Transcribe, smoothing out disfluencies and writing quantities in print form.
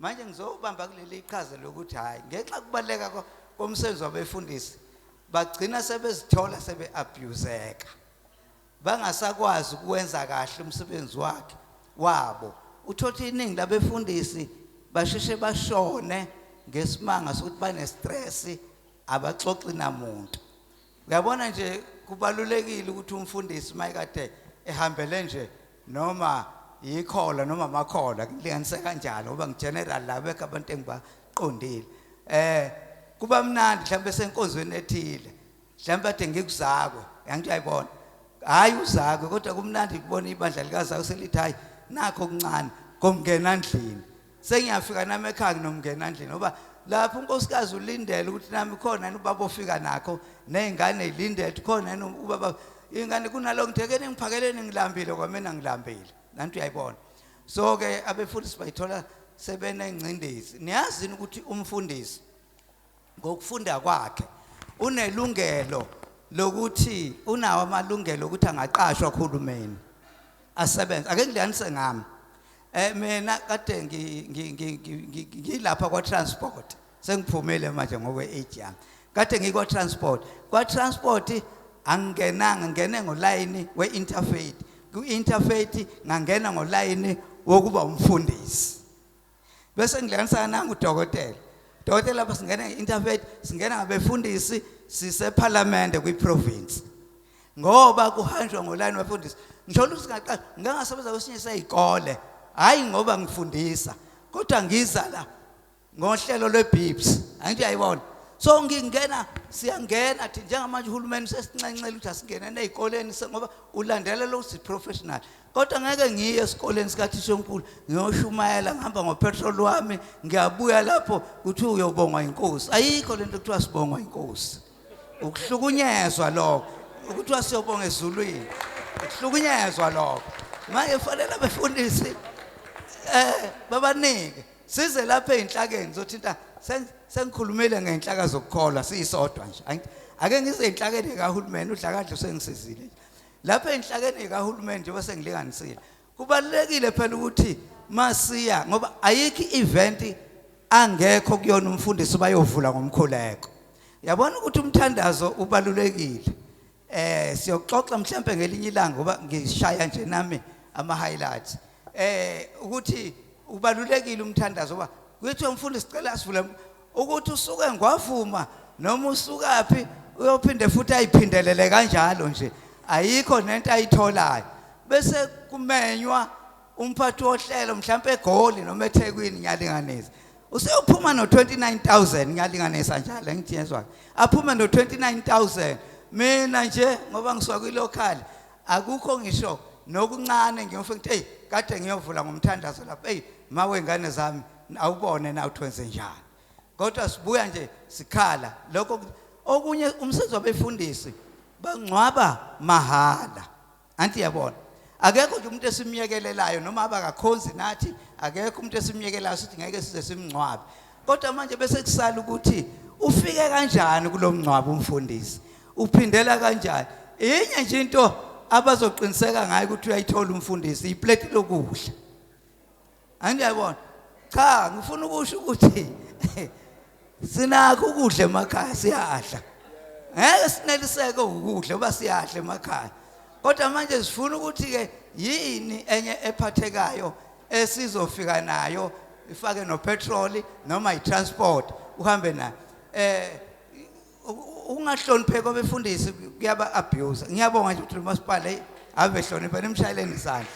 Manje ngizobamba kuleli iqhaza lokuthi hayi, ngenxa kubaleka komsebenzi wabefundisi, bagcina sebezithola sebe-abuseka, bangasakwazi ukwenza kahle umsebenzi wakhe wabo. Uthothi iningi labefundisi basheshe bashone ngesimanga sokuthi bane-stress, abaxoxi namuntu. Uyabona nje, kubalulekile ukuthi umfundisi mayekade ehambele nje noma yikhola noma amakhola, kulinganise kanjalo, ngoba ngi-general la, bekho abantu engibaqondile. Kuba mnandi mhlawumbe senkonzweni ethile, mhlawumbe ade ngikuzakwe, angithi uyayibona, hayi uzakwe, kodwa kumnandi kubona ibandla likazakwe selithi hayi nakho okuncane komngena ndlini, sengiyafika nami ekhaya nginomngena ndlini, ngoba lapho unkosikazi ulindele ukuthi nami khona yini ubaba ofika nakho, ney'ngane y'lindele ukuthi khona yini ubaba, iy'ngane kunaloko ngithekeni ngiphakeleni ngilambile, kwamina ngilambile. Nanti uyayibona. So-ke abefundisi bayithola sebenengcindezi. Niyazini ukuthi umfundisi ngokufunda kwakhe unelungelo lokuthi unawo amalungelo ukuthi angaqashwa kuhulumeni asebenze. Ake ngilinganise ngami. Mina kade ngilapha kwa transport, sengiphumile manje ngokwe age yami. Kade ngikwa transport, kwa transport angingenanga, ngene ngolayini we interfaith. Ku interfaith ngangena ngolayini wokuba umfundisi. Bese ngilinganisa nangu udokotela. Dokotela lapha singena nge-interfaith, singena ngabefundisi, siseParliament kwi-province. Ngoba kuhanjwa ngolayini wabefundisi. Ngisho ukuthi singaqala, ngingasebenza kwesinye seyikole, hayi ngoba ngifundisa, kodwa ngiza la ngohlelo lweBIPS. Angithi uyayibona. So ngingena, siyangena thi njengamanje uhulumeni sesinxenxela ukuthi asingene nezikoleni, ngoba ulandela lo si professional. Kodwa ngeke ngiye esikoleni sikathisha omkhulu ngiyoshumayela, ngihamba ngopetrol wami, ngiyabuya lapho kuthi uyobongwa inkosi. Ayikho lento kuthiwa sibongwa inkosi. Ukuhlukunyezwa lokho, ukuthiwa siyobonga ezulwini, ukuhlukunyezwa lokho. Manje kufanele abefundisi babanike size lapha ezinhlakeni zothinta. Sengikhulumile ngeenhlaka zokukholwa siyisodwa nje. Ake ngize enhlakeni kahulumeni, uDlakadla usengisizile lapha enhlakeni kahulumeni. Njengoba sengilinganisile, kubalulekile phela ukuthi masiya, ngoba ayikho event angekho kuyona umfundisi bayovula ngomkhuleko. Yabona ukuthi umthandazo ubalulekile. Siyoxoxa mhlambe ngelinye ilanga, ngoba ngishaya nje nami ama highlights, ukuthi ubalulekile umthandazo, ngoba kuthiwa umfundisi sicela asivule, ukuthi usuke ngwavuma noma usukaphi uyophinde futhi ayiphindelele kanjalo nje, ayikho nento ayitholayo. Bese kumenywa umphathi wohlelo mhlambe eGoli noma eThekwini, ngiyalinganisa, useyophuma no29000, ngiyalinganisa njalo, ngithi yezwa, aphume no29000. Mina nje ngoba ngisuka kwi-local, akukho ngisho nokuncane. Ngiyofika ngithi, hey, kade ngiyovula ngomthandazo lapha, hey mawe ingane zami, awubone na uthi wenze njani? Kodwa sibuya nje sikhala lokho. Okunye, umsebenzi wabefundisi, bangcwaba mahala. Anti yabona, akekho nje umuntu esimyekelelayo noma abakakhonzi nathi, akekho umuntu esimyekelayo sithi ngeke size simngcwabe. Kodwa manje bese kusala ukuthi ufike kanjani kulomngcwabo umfundisi, uphindela kanjani. Inye nje into abazoqiniseka ngayo ukuthi uyayithola umfundisi, iplate lokudla. Angiyabona, cha, ngifuna ukusho ukuthi sinakho ukudla emakhaya, siyadla, ngeke sineliseke ukudla ngoba siyadla emakhaya. Kodwa manje sifuna ukuthi ke yini enye ephathekayo esizofika nayo, ifake no petrol noma i-transport uhambe nayo. Ukungahlonipheki kwabefundisi kuyaba abuse. Ngiyabonga nje ukuthi umasipala, hey, ave hlonipha, nimshayeleni isandla.